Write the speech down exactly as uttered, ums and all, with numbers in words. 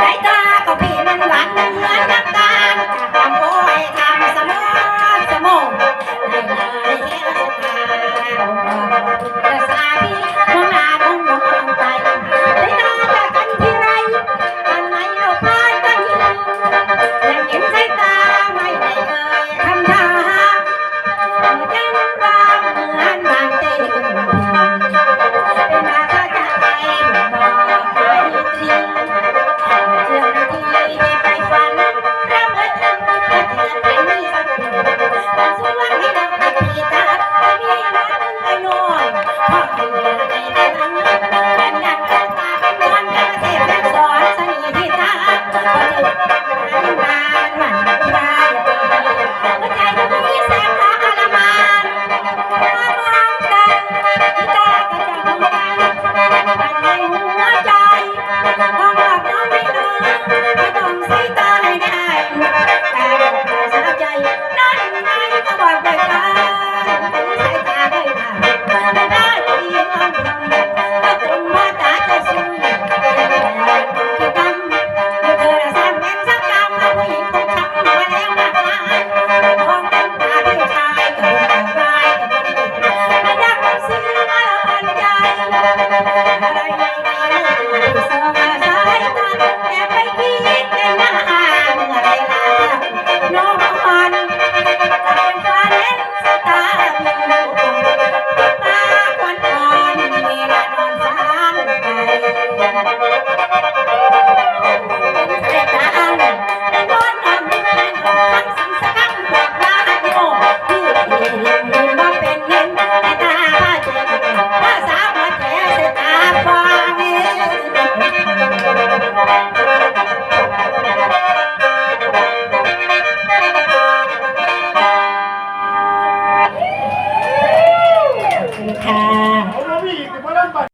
สายตาก็พี่มันหวานเหมือนน้ำตาล ทำโอ้ยทำสมองสมอง ให้เลยเห็นสตา ภาษาพี่มองหน้ามองมองไป ได้นอนจากกันทีไร อันไหนเราพลาดกันอยู่ ยังเห็นสายตาไม่ได้เอ่ยคำถาม ยังรำเหมือนนางเต้น เป็นมาก็จะไปบอกไปตรี เจ้าหน้าที่ไปฝัน รำเอิญเอิญเอิญเอิญเอิญ ค่ะ